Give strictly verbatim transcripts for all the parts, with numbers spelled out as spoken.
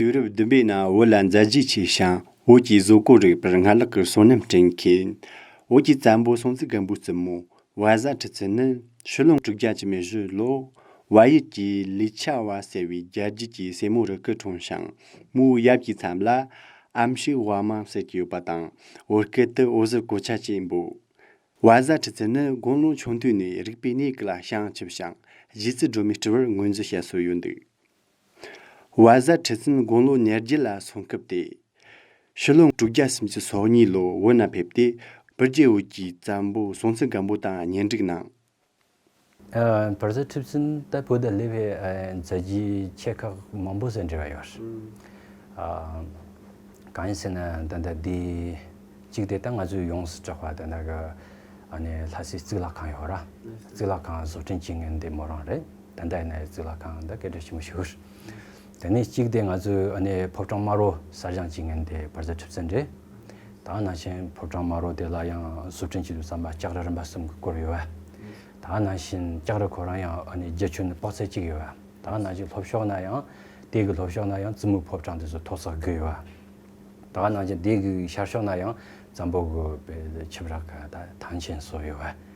དུས་རབས་བདུན་པའི་ནང་བོད་ལ་མཛད་རྗེས་ཆེ་ཞིང་བོད་ཀྱི་བཟོ་བཀོད་རིག་པར་སྔར་ལྷག་གི་བསོད་ནམས་བསྐྲུན་མཁན། བོད་ཀྱི་བཙན་པོ་སྲོང་བཙན་སྒམ་པོའི་བཙུན་མོ་བལ་བཟའ་ཁྲི་བཙུན་ནི་ཕྱི་ལོ་དྲུག་བརྒྱ་བཅུ་མེད་བཞི་ལོ་བལ་ཡུལ་གྱི་ལི་ཆ་བ་ཟེར་བའི་རྒྱལ་རྒྱུད་ཀྱི་སྲས་མོ་རུ་སྐུ་འཁྲུངས་ཤིང་། མོའི་ཡབ་ཀྱི་མཚམས་ལ་ཨམ་ཤུག་ཝ་མ་ཟེར་གྱི་ཡོད་པ་དང་། བོད་སྐད་དུ་འོད་ཟེར་གོ་ཆ་ཅེས་འབོད། བལ་བཟའ་ཁྲི་བཙུན་ནི་དགུང་ལོ་ཆུང་དུས་ནས་རིག་པའི་གནས་ལ་བྱང་ཆུབ་ཞིང་རྗེ་བཙུན་སྒྲོལ་མའི་སྤྲུལ་པར་ངོས་འཛིན་བྱེད་སྲོལ་ཡོད་འདུག། བལ་བཟའ་ཁྲི་བཙུན་དགུང་ལོ་ཉེར་བརྒྱད་ལ་སོན་སྐབས་ཏེ། ཕྱི་ལོ་དྲུག་བརྒྱ་སུམ་ཅུ་སོ་གཉིས་ལོ་བོད་ནང་ཕེབས་ཏེ། བོད་རྒྱལ་བོད་ཀྱི་བཙན་པོ་སྲོང་བཙན་སྒམ་པོ་དང་གཉེན་སྒྲིག་གནང་། ཨ། བལ་བཟའ་ཁྲི་བཙུན་ད་བོད་དུ་སླེབས་པའི་ཨ་མཛད་རྗེས་ཆེ་ཁག་མང་པོ་ཟེར་འབྲེལ་བ་ཡོད་རེད། ཨ། གང་ཡིན་ཟེར་ན་ད་ལྟ་འདི་གཅིག་དེ་ད་ང་ཚོས་ཡོངས་སུ་གྲགས་པ་ད་ལྟ་གི་ཨ་ནི་ལྷ་སའི་གཙུག་ལག་ཁང་ཡོད་ར། གཙུག་ལག་ཁང་བཟོ་སྐྲུན་བྱེད་མཁན་དེ་མོ་རང་རེད། ད་ལྟ་ཡིན་ན་གཙུག་ལག་ཁང་ད་སྐད་གྲགས་ཆེན་པོ་ཞིག་རེད། དེ་ནས་གཅིག་དེ་ང་ཚོས་ཨ་ནི་ཕོ་བྲང་དམར་པོ་གསར་བཞེངས་བྱེད་མཁན་དེ་བལ་བཟའ་ཁྲི་བཙུན་རེད། ད་ནང་བཞིན་ཕོ་བྲང་དམར་པོ་དེ་ལ་ཡང་བཟོ་སྐྲུན་བྱེད་དུས་ཙམ་པ་ལྕགས་རི་རིམ་པ་གསུམ་གྱིས་བསྐོར་ཡོད་པ། ད་ནང་བཞིན་ལྕགས་རི་ཁོ་རང་ཡང་ཨ་ནི་རྒྱ་ཁྱོན་ནི་དཔག་ཚད་གཅིག་ཡོད་པ། ད་ནང་བཞིན་ལྷོ་ཕྱོགས་ན་ཡང་དེ་གི་ལྷོ་ཕྱོགས་ན་ཡང་བཙུན་མོའི་ཕོ་བྲང་དེ་ཚོ་ཐོག་བརྩེགས་བརྒྱད་ཡོད་པ། ད་ནང་བཞིན་དེ་གི་ཤར་ཕྱོགས་ན་ཡང་བཙན་པོ་གི་ཆིབས་རགས་ཀྱི་ད་ཐང་ཆེན་སོགས་ཡོད་པ།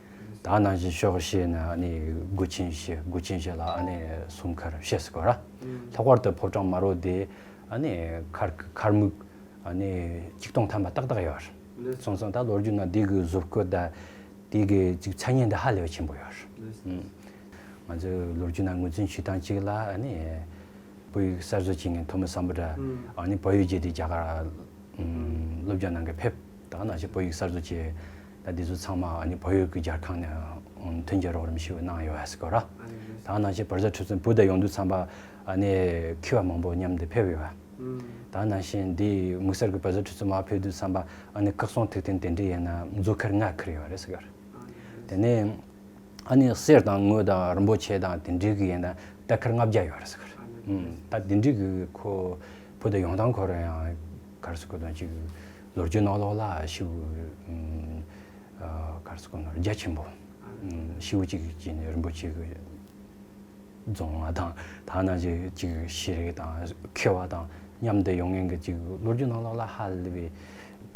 ད་ནང་བཞིན་ཕྱོགས་བཞི་ན་ཨ་ནི་སྒོ་ཆེན་བཞི། སྒོ་ཆེན་བཞི་ལ་ཨ་ནི་སྲུང་མཁར་བཞི་ཟེར་གོ་ར། ལྷག་པར་དུ་ཕོ་བྲང་དམར་པོ་དེ་ཨ་ནི་མཁར་གྱི་མཁར་མིག་ཨ་ནི་ཆིག་སྟོང་ཐམ་པ་ཏག་ཏག་ཡོད་རེད། སོང་ཙང་ད་ལོ་རྒྱུས་ནང་འདི་གི་བཟོ་བཀོད་དང་འདི་གི་ཅིག་མཚན་སྙན་འདི་ཧ་ལས་པ་ཆེན་པོ་ཡོད་རེད། ང་ཚོའི་ལོ་རྒྱུས་ནང་ངོས་འཛིན་བྱེད་སྟངས་གཅིག་ལ་ཨ་ནི་བོད་ཡིག་གསར་བཟོ་བྱེད་མཁན་ཐོན་མི་སམ་བྷོ་ཊ། ཨ་ནི་བལ་ཡུལ་བརྒྱུད་དེ་རྒྱ་གར་སློབ་སྦྱོང་གནང་གི་ཕེབས། ད་ནང་བཞིན་བོད་ཡིག་གསར་བཟོ་བྱས། ད་འདི་ཚོ་ཚང་མ་ཨ་ནི་བལ་ཡུལ་གྱི་རྒྱལ་ཁང་ནས་མཐུན་རྐྱེན་རོགས་རམ་ཞུས་གནང་ཡོད་ཟེར་གོ་ར། ད་ནང་བཞིན་བལ་བཟའ་ཁྲི་བཙུན་བོད་དུ་ཡོང་དུས་ཙམ་པ་ཨ་ནི་མཁས་པ་མང་པོ་མཉམ་དུ་ཕེབས་ཡོད། ད་ནང་བཞིན་འདི་དམིགས་བསལ་གྱི་བལ་བཟའ་ཁྲི་བཙུན་མར་ཕེབས་དུས་ཙམ་པ་ཨ་ནི་སྐུ་གསུང་ཐུགས་རྟེན་དེ་འདྲ་ཡིན་ན་མཛོ་མཁར་ལྔ་ཁུར་ཡོད་རེད་ཟེར་གི་རེད། དེ་ནས་ཨ་ནི་གསེར་དང་དངུལ་དང་རིན་པོ་ཆེ་དང་དེ་འདྲའི་གི་ཡིན་ན་རྟ་ཁུར་ལྔ་བརྒྱ་ཡོད་རེད་ཟེར་གི་རེད། ད་དེ་འདྲའི་གི་ཁོ་བོད་དུ་ཡོང་སྟངས་ཁོ་རང་ཡང་ག་རེ་ཟེར་དགོས་དང་ཅིག་ལོ་རྒྱུས་ནང་ལོགས་ལ་ཞེ་པོ་ག་རེ་ཟེར་དགོས་ན་རྒྱ་ཆེན་པོ་ཞེ་པོ་ཅིག་ཅིག་ནས་རིན་པོ་ཆེ་གི་རྫོང་བ་དང་ད་ནང་བཞིན་ཅིག་ཤེས་རིག་དང་མཁས་པ་དང་མཉམ་དུ་ཡོང་མཁན་གྱི་ཅིག་ལོ་རྒྱུས་ནང་ལོགས་ལ་ཧ་ལས་པའི་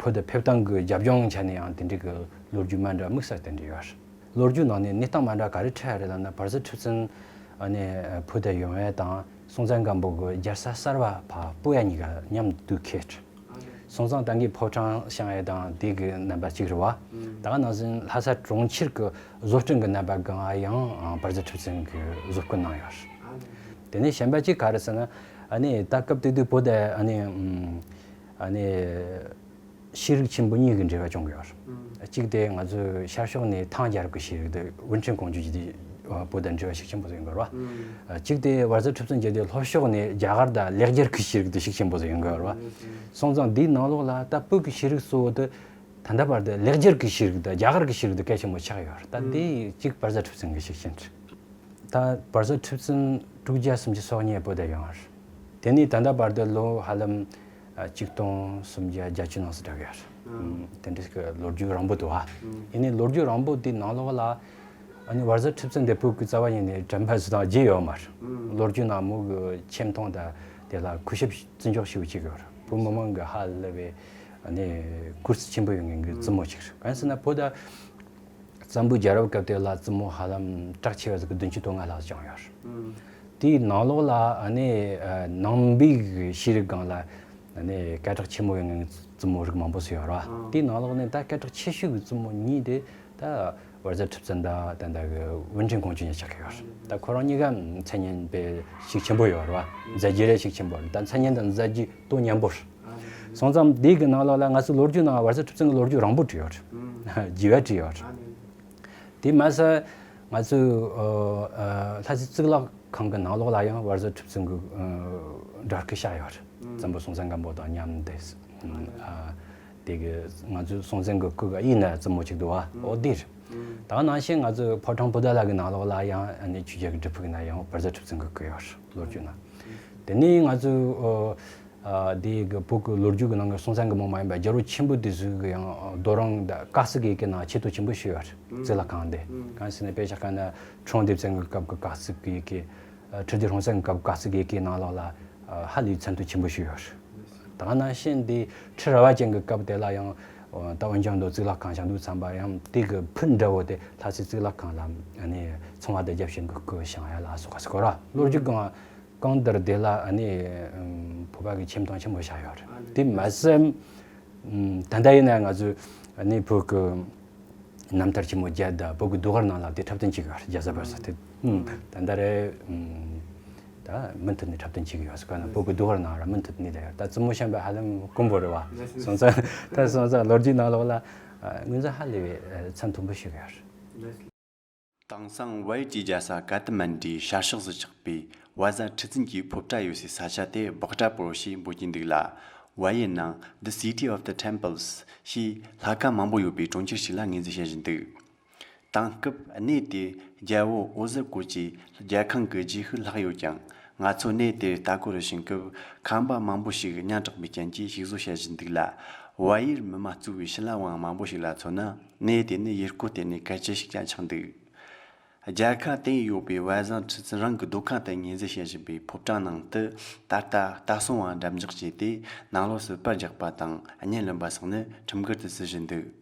བོད་དུ་ཕེབས་སྟངས་ཀྱི་རྒྱབ་ལྗོངས་ཆ་ནས་ཡང་དེ་འདྲའི་གི་ལོ་རྒྱུས་མ་འདྲ་དམིགས་བསལ་དེ་འདྲ་ཡོད་རེད། ལོ་རྒྱུས་ནང་ནས་གནས་སྟངས་མ་འདྲ་ག་རེ་འཕྲད་རེད་ལབ་ན་བལ་བཟའ་ཁྲི་བཙུན་ཨ་ནི་བོད་དུ་ཡོང་ཡས་དང་སྲོང་བཙན་སྒམ་པོ་གི་རྒྱལ་ས་གསར་པ་ཕར་སྤོ་ཡས་གཉིས་ཀ་མཉམ་དུ་འཁེལ། སྲོང་བཙན་ད་གིན་ཕོ་བྲང་བཞེངས་ཡས་དང་དེ་གི་རྣམ་པ་གཅིག་རེད་བ། ད་ག་ནང་བཞིན་ལྷ་ས་གྲོང་ཁྱེར་གྱི་བཟོ་སྐྲུན་གྱི་རྣམ་པ་སྒང་ཡང་བལ་བཟའ་ཁྲི་བཙུན་གྱིས་བཟོ་བཀོད་གནང་ཡོད་རེད། དེ་ནས་གཞན་པ་གཅིག་ག་རེ་ཟེར་ན་ཨ་ནི་ད་སྐབས་དེ་དུས་བོད་དུ་ཨ་ནི་ཨ་ནི་ཤེས་རིག་ཆེན་པོ་གཉིས་ཀྱི་འབྲེལ་བ་བྱུང་ཡོད་རེད། གཅིག་དེ་ང་ཚོའི་ཤར་ཕྱོགས་ནས་ཐང་རྒྱལ་རབས་ཀྱི་ཤེས་རིག་དེ་ཝུན་ཁྲིན་ཀོང་ཇོ་ཇི་དེ་བོད་དང་འབྲེལ་བ་ཤུགས་ཆེན་པོ་ཡོང་གི་ཡོད་རེད་བ། གཅིག་དེ་བལ་བཟའ་ཁྲི་བཙུན་གྱི་དེ་ལྷོ་ཕྱོགས་ནས་རྒྱ་གར་དང་ལེགས་སྦྱར་གྱི་ཤེས་རིག་དེ་ཤུགས་ཆེན་པོ་ཡོང་གི་ཡོད་རེད་བ། སོང་ཙང་འདིའི་ནང་ལོགས་ལ་ད་བོད་ཀྱི་ཤེས་རིག་གཙོ་བོ་དེ་ད་ལྟ་བར་དུ་ལེགས་སྦྱར་གྱི་ཤེས་རིག་དང་རྒྱ་གར་གྱི་ཤེས་རིག་དེ་གལ་ཆེན་པོ་ཆགས་ཡོད་རེད། ད་འདི་གཅིག་བལ་བཟའ་ཁྲི་བཙུན་གྱི་ཤུགས་རྐྱེན་རེད། ད་བལ་བཟའ་ཁྲི་བཙུན་དྲུག་བརྒྱ་སུམ་ཅུ་སོ་གཉིས་བོད་དུ་ཡོང་བ་རེད། དེ་ནས་ད་ལྟ་བར་དུ་ལོ་ཧ་ལམ་ཆིག་སྟོང་སུམ་བརྒྱ་བརྒྱད་ཅུ་ནང་ཟིག་འདྲ་གི་ཡོད་རེད། དེ་འདྲ་ཞིག་གི་ལོ་རྒྱུས་རིང་པོ་འདུག་ཨ། ཡིན་ནའི་ལོ་རྒྱུས་རིང་པོ་དེའི་ནང་ལོགས་ལ་ཨ་ནི་བལ་བཟའ་ཁྲི་བཙུན་དེ་བོད་ཀྱི་རྩ་བ་ཉིད་ནས་དྲན་པ་ཟིག་དང་བརྗེད་ཡོད་མ་རེད། ལོ་རྒྱུས་ནང་མོ་གི་ཆེ་མཐོང་དང་དེ་ལ་གུས་ཞབས་བརྩི་འཇོག་ཞེ་པོ་བྱེད་ཀྱི་ཡོད་རེད། བོད་མི་མང་གི་ཧ་ལས་པའི་ཨ་ནི་གུས་བརྩི་ཆེན་པོ་ཡོད་མཁན་གྱི་བཙུན་མོ་ཅིག་རེད། གང་ཡིན་ཟེར་ན་བོད་ད་བཙན་པོའི་རྒྱལ་རབས་སྐབས་དེ་ལ་བཙུན་མོ་ཧ་ལམ་གྲགས་ཆེ་བ་ཟིག་གི་བདུན་ཅུ་དོན་ལྔ་ལྷག་བྱུང་ཡོད་རེད། དེའི་ནང་ལོགས་ལ་ཨ་ནི་ནང་པའི་གི་ཤེས་རིག་སྒང་ལ་ཨ་ནི་སྐད་གྲགས་ཆེན་པོ་ཡོད་མཁན་གྱི་བཙུན་མོ་རིགས་མང་པོ་ཟིག་ཡོད་རེད་བ། དེའི་ནང་ལོགས་ནས་ད་སྐད་གྲགས་ཆེ་ཤོས་ཀྱི་བཙུན་མོ་གཉིས་དེ་ད་བལ་བཟའ་ཁྲི་བཙུན་དང་ད་ལྟ་གི་ཝུན་ཁྲིན་ཀོང་ཇོ་གཉིས་ཆགས་ཀྱི་ཡོད་རེད། ད་ཁོ་རང་གཉིས་ཀ་མཚན་སྙན་དཔེ་ཤུགས་ཆེན་པོ་ཡོད་རེད་བ། མཛད་རྗེས་རེད་ཤུགས་ཆེན་པོ་རེད། ད་མཚན་སྙན་དང་མཛད་རྗེས་དོ་མཉམ་པོ་རེད། སོང་ཙང་འདི་གི་ནང་ལོགས་ལ་ང་ཚོ་ལོ་རྒྱུས་ནང་བལ་བཟའ་ཁྲི་བཙུན་གི་ལོ་རྒྱུས་རིང་པོ་བྲིས་ཡོད་རེད། རྒྱས་པ་བྲིས་ཡོད་རེད། དེ་མ་ཟད་ང་ཚོའི་ཨ་ཨ་ལྷ་སའི་གཙུག་ལག་ཁང་གི་ནང་ལོགས་ལ་ཡང་བལ་བཟའ་ཁྲི་བཙུན་གི་ཨ་འདྲ་སྐུ་བཞག་ཡོད་རེད། བཙན་པོ་སྲོང་བཙན་སྒམ་པོ་དང་མཉམ་དུ། ཨ་དེ་གི་ང་ཚོའི་སྲོང་བཙན་གི་སྐུ་གི་དབུས་ན་བཙུན་མོ་གཅིག་འདུག་བ། འོ་དེ་རེད། ད་ག་ནང་བཞིན་ང་ཚོའི་ཕོ་བྲང་བུ་དྷ་ལ་གི་ནང་ལོགས་ལ་ཡང་ཨ་ནི་ཆོས་རྒྱལ་གྱི་སྒྲུབ་ཕུག་གི་ནང་ཡང་བལ་བཟའ་ཁྲི་བཙུན་གྱི་སྐུ་ཡོད་རེད། ལོ་རྒྱུས་ནང་། དེ་ནས་ང་ཚོའི་ཨ་ཨ་དེ་གི་བོད་ཀྱི་ལོ་རྒྱུས་ཀྱི་ནང་གི་སྲོང་བཙན་སྒམ་པོ་མ་ཡིན་པ་རྒྱལ་པོ་ཆེན་པོ་དེ་ཚོའི་གི་ཡང་རྡོ་རིང་དང་དཀར་གཙིགས་ཀྱི་ཡི་གེ་ནང་ཆེ་བསྟོད་ཆེན་པོ་ཞུས་ཡོད་རེད། གཙུག་ལག་ཁང་དེ། གང་ཟེར་ན་དཔེ་ཆ་བཀར་ན་ཁྲི་སྲོང་ལྡེ་བཙན་གྱི་སྐབས་ཀྱི་དཀར་གཙིགས་ཀྱི་ཡི་གེ། ཨ་ཁྲི་ལྡེ་སྲོང་བཙན་གྱི་སྐབས་དཀར་གཙིགས་ཀྱི་ཡི་གེ་ནང་ལོགས་ལ། ཧ་ལས་མཚན་མཐུན་ཆེན་པོ་ཞིག་ཡོད་རེད། ད་ག་ནང་བཞིན་འདི་ཁྲི་རལ་པ་ཅན་གྱི་སྐབས་དེ་ལ་ཡང་ད་འོན་ཀྱང་འདུག་གཙུག་ལག་ཁང་བཞེངས་དུས་ཙམ་པ་ཡང་དེ་གི་ཕུད་འདྲ་བོ་དེ་ལྷ་སའི་གཙུག་ལག་ཁང་ལ་ཨ་ནི་ཚོང་བ་དང་རྒྱབ་ཤིང་གི་སྐུ་བཞེངས་ཡ་ལ་སོགས་པ་ཟེར་གོ་ར། ལོ་རྒྱུས་གང་གང་ལྟར་དེ་ལ་ཨ་ནི་བོད་པ་གི་ཁྱིམ་སྟངས་ཆེན་པོ་བཞག་ཡོད་རེད། དེ་མ་ཟད་ད་ལྟ་ཡིན་ན་ང་ཚོས་ཨ་ནི་བོད་གི་རྣམ་ཐར་ཆེན་མོ་བརྒྱད་དང་བོད་ཀྱི་ཟློས་གར་ནང་ལ་དེ་འཁྲབ་སྟོན་བྱེད་ཀྱི་ཡོད་རེད། རྒྱལ་ས་བར་ས་དེ། ད་ལྟ་རེད། ད་མུ་མཐུད་ནས་འཁྲབ་སྟོན་བྱེད་ཀྱི་ཡོད་ཟེར་ག་ན་བོད་ཀྱི་ཟློས་གར་ནང་ར་མུ་མཐུད་ནས་ད་ཡོད། ད་བཙུན་མོ་བཤམས་པ་ཧ་ལམ་དཀོན་པོ་རེད་བ། སོང་ཙང་ད་སོང་ཙང་ལོ་རྒྱུས་ནང་ལོགས་ལ་ངོས་འཛིན་ཧ་ལས་པའི་མཚན་མཐུན་པོ་ཞིག་ཡོད་རེད། དེང་སང་ཝེ་ཡུལ་གྱི་རྒྱལ་ས་ཀ་ཏི་མན་ཌིའི་ཤར་ཕྱོགས་སུ་ཆགས་པའི་བལ་བཟའ་ཁྲི་བཙུན་གྱི་ཕོ་བྲང་ཡོད་སའི་ས་ཆ་དེ་བྷག་ཏྲ་པུར་ཞེས་འབོད་ཀྱིན་འདུག་ལ། ཝེ་ཡི་ནང་The City of the Temples ཞེས་ལྷ་ཁང་མང་པོ་ཡོད་པའི་གྲོང་ཁྱེར་ཞིག་ལ་ངོས་འཛིན་བྱེད་བཞིན་འདུག་དེང་སྐབས་གནས་དེ་རྒྱལ་པོ་ཨོ་ཟི་སྐོར་གྱི་རྒྱལ་ཁང་གི་རྗེས་ཤུལ་ལྷག་ཡོད་ཀྱང་། ང་ཚོ་གནས་དེར་ལྟ་སྐོར་རུ་ཕྱིན་སྐབས་ཁང་པ་མང་པོ་ཞིག་ཉམས་དྲགས་པའི་རྐྱེན་གྱིས་ཞིག་བཟོ་བྱེད་བཞིན་འདུག་ལ། ཝེ་ཡུལ་མི་མང་གཙོས་པའི་ཕྱི་ལ་བའང་མང་པོ་ཞིག་ལ་མཚོན་ན། གནས་དེ་ནི་ཡུལ་སྐོར་སྟེང་ནས་གལ་ཆེ་ཞིག་ཀྱང་ཆགས་འདུག་རྒྱལ་ཁ་དེ་ཡོད་པའི་བལ་བཟང་ཁྲི་བཙུན་རང་གི་སྡོད་ཁང་དུ་ངོས་འཛིན་བྱེད་བཞིན་པའི་ཕོ་བྲང་ནང་དུ། ད་ལྟ་ལྟ་སྲུང་བ་འདྲ་འཇོག་བྱས་ཏེ་ནང་ལོགས་སུ་པར་རྒྱག་པ་དང་བརྙན་ལེན་པ་སོགས་ནི་ཁྲིམས་འགལ་དུ་བརྩི་བཞིན་འདུག